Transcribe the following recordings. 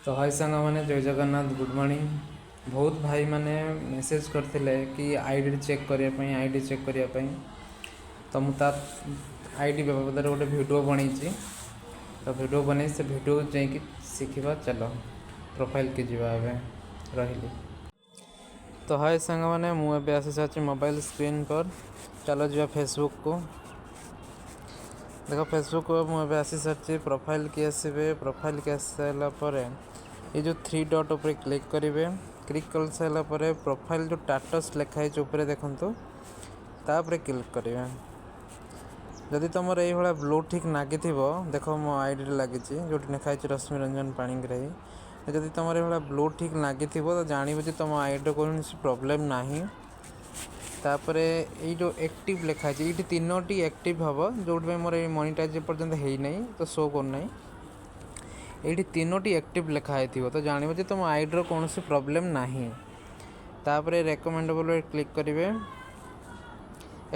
ତ ହାଇ ସାଙ୍ଗମାନେ, ଜୟ Jagannath, good morning. ବହୁତ ଭାଇମାନେ ମେସେଜ୍ କରିଥିଲେ କି ଆଇଡ଼ି ଚେକ୍ କରିବା ପାଇଁ, ଆଇଡ଼ି ଚେକ୍ କରିବା ପାଇଁ। ତ ମୁଁ ତା ଆଇଡ଼ି ବାବଦରେ ଗୋଟେ ଭିଡ଼ିଓ ବନେଇଛି। ତ ଭିଡ଼ିଓ ବନେଇ ସେ ଭିଡ଼ିଓ ଯାଇକି ଶିଖିବା। ଚାଲ, ପ୍ରୋଫାଇଲ୍କି ଯିବା ଏବେ। ରହିଲି। ତ ହାଇ ସାଙ୍ଗମାନେ, ମୁଁ ଏବେ ଆସିସାରିଛି ମୋବାଇଲ ସ୍କ୍ରିନ୍ पर। ଚାଲ ଯିବା ଫେସବୁକ୍କୁ। ଦେଖ, ଫେସବୁକ୍ ମୁଁ ଏବେ ଆସିସାରିଛି। ପ୍ରୋଫାଇଲ୍କି ଆସିବେ। ପ୍ରୋଫାଇଲ୍କି ଆସି ସାରିଲା ପରେ ଏଇ ଯେଉଁ ଥ୍ରୀ ଡଟ୍ ଉପରେ କ୍ଲିକ୍ କରିବେ। କ୍ଲିକ୍ କରିସାରିଲା ପରେ ପ୍ରୋଫାଇଲ୍ ଯେଉଁ ଷ୍ଟାଟସ୍ ଲେଖା ହେଇଛି ଉପରେ ଦେଖନ୍ତୁ, ତାପରେ କ୍ଲିକ୍ କରିବେ। ଯଦି ତୁମର ଏଇଭଳିଆ ବ୍ଲୁ ଟିକ୍ ଲାଗିଥିବ, ଦେଖ, ମୋ ଆଇଡ଼ିରେ ଲାଗିଛି, ଯେଉଁଠି ଲେଖା ହେଇଛି ରଶ୍ମି ରଞ୍ଜନ ପାଣିଗ୍ରାହୀ। ଯଦି ତୁମର ଏଇଭଳିଆ ବ୍ଲୁ ଟିକ୍ ଲାଗିଥିବ, ତ ଜାଣିବ ଯେ ତୁମ ଆଇଡ଼ିର କୌଣସି ପ୍ରୋବ୍ଲେମ୍ ନାହିଁ। ତାପରେ ଏଇ ଯେଉଁ ଆକ୍ଟିଭ୍ ଲେଖା ହେଇଛି, ଏଇଠି ତିନୋଟି ଆକ୍ଟିଭ୍ ହେବ। ଯେଉଁଥିପାଇଁ ମୋର ଏଇ ମନିଟାଇଜ୍ ପର୍ଯ୍ୟନ୍ତ ହେଇନାହିଁ, ତ ଶୋ କରୁନାହିଁ। ଏଇଠି ତିନୋଟି ଆକ୍ଟିଭ୍ ଲେଖା ହେଇଥିବ, ତ ଜାଣିବ ଯେ ତୁମ ଆଇଡ଼ିର କୌଣସି ପ୍ରୋବ୍ଲେମ୍ ନାହିଁ। ତାପରେ ରେକମେଣ୍ଡେବଲ୍ କ୍ଲିକ୍ କରିବେ।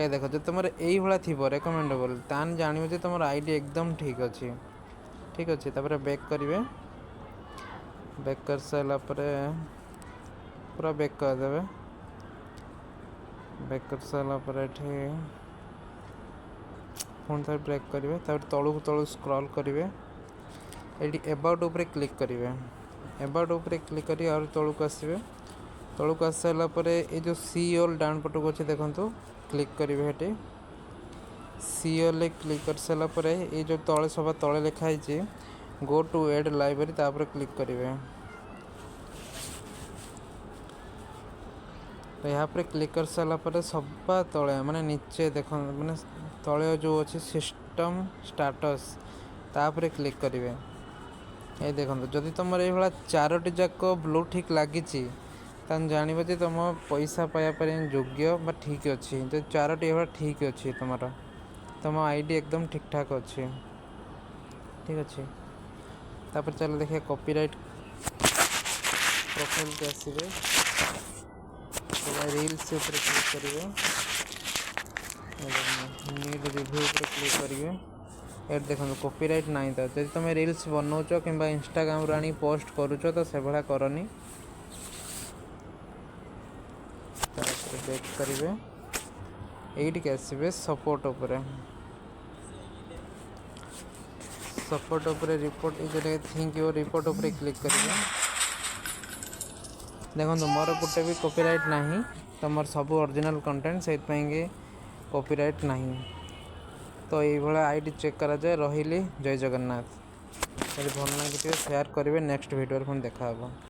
ଏ ଦେଖ, ଯଦି ତୁମର ଏଇଭଳିଆ ଥିବ ରେକମେଣ୍ଡେବଲ୍, ତାହେଲେ ଜାଣିବ ଯେ ତୁମର ଆଇଡ଼ି ଏକଦମ ଠିକ୍ ଅଛି। ଠିକ୍ ଅଛି। ତାପରେ ବ୍ୟାକ୍ କରିବେ। ବ୍ୟାକ୍ କରିସାରିଲା ପରେ ପୁରା ବ୍ୟାକ୍ କରିଦେବେ। ବ୍ୟାକ୍ କରିସାରିଲା ପରେ ଏଠି ପୁଣି ଥରେ ବ୍ୟାକ୍ କରିବେ। ତାପରେ ତଳକୁ ତଳକୁ ସ୍କ୍ରଲ୍ କରିବେ। ଏଇଠି ଏବାଉଟ୍ ଉପରେ କ୍ଲିକ୍ କରିବେ। ଏବାଉଟ୍ ଉପରେ କ୍ଲିକ୍ କରି ଆହୁରି ତଳକୁ ଆସିବେ। ତଳକୁ ଆସି ସାରିଲା ପରେ ଏଇ ଯେଉଁ ସି ଅଲ୍ ଡାଉନ୍ ପଟକୁ ଅଛି ଦେଖନ୍ତୁ, କ୍ଲିକ୍ କରିବେ ସେଠି। ସି ଅଲ୍ରେ କ୍ଲିକ୍ କରିସାରିଲା ପରେ ଏଇ ଯେଉଁ ତଳେ, ସବା ତଳେ ଲେଖା ହେଇଛି ଗୋ ଟୁ ଏଡ୍ ଲାଇବ୍ରେରୀ, ତାପରେ କ୍ଲିକ୍ କରିବେ। ତ ଏହା ଉପରେ କ୍ଲିକ୍ କରିସାରିଲା ପରେ ସବା ତଳେ, ମାନେ ନିଚେ ଦେଖନ୍ତୁ, ମାନେ ତଳେ ଯେଉଁ ଅଛି ସିଷ୍ଟମ୍ ଷ୍ଟାଟସ୍, ତାପରେ କ୍ଲିକ୍ କରିବେ। ଏଇ ଦେଖନ୍ତୁ, ଯଦି ତୁମର ଏଇଭଳିଆ ଚାରୋଟି ଯାକ ବ୍ଲୁ ଟିକ୍ ଲାଗିଛି, ତାହେଲେ ଜାଣିବ ଯେ ତୁମ ପଇସା ପାଇବା ପାଇଁ ଯୋଗ୍ୟ ବା ଠିକ୍ ଅଛି। ଯଦି ଚାରୋଟି ଏଇଭଳିଆ ଠିକ୍ ଅଛି ତୁମର, ତୁମ ଆଇଡ଼ି ଏକଦମ ଠିକ୍ଠାକ୍ ଅଛି। ଠିକ୍ ଅଛି। ତାପରେ ଚାଲ ଦେଖିବା, କପିରାଇଟ୍ ପ୍ରୋଫାଇଲ୍କୁ ଆସିବେ, ରିଲ୍ସ ଉପରେ କ୍ଲିକ୍ କରିବେ, ନିଡ୍ ରିଭ୍ୟୁ ଉପରେ କ୍ଲିକ୍ କରିବେ। ଏଠି ଦେଖନ୍ତୁ, କପିରାଇଟ୍ ନାହିଁ। ତ ଯଦି ତୁମେ ରିଲ୍ସ ବନଉଛ କିମ୍ବା ଇନଷ୍ଟାଗ୍ରାମରୁ ଆଣି ପୋଷ୍ଟ କରୁଛ, ତ ସେଭଳିଆ କରନି। ତାପରେ ବ୍ୟାକ୍ କରିବେ। ଏଇଠିକି ଆସିବେ ସପୋର୍ଟ ଉପରେ। ସପୋର୍ଟ ଉପରେ ରିପୋର୍ଟ, ଏଇ ଯେଉଁଟା thank you report ଉପରେ କ୍ଲିକ୍ କରିବେ। ଦେଖନ୍ତୁ, ମୋର ଗୋଟେ ବି କପିରାଇଟ୍ ନାହିଁ। ତ ମୋର ସବୁ ଅରିଜିନାଲ୍ କଣ୍ଟେଣ୍ଟ, ସେଇଥିପାଇଁକି କପିରାଇଟ୍ ନାହିଁ। ତ ଏଇଭଳିଆ ଆଇଡ଼ି ଚେକ୍ କରାଯାଏ। ରହିଲି, ଜୟ ଜଗନ୍ନାଥ। ଯଦି ଭଲ ଲାଗିଥିବ, ସେୟାର କରିବେ। ନେକ୍ସଟ ଭିଡ଼ିଓରେ ପୁଣି ଦେଖା ହେବ।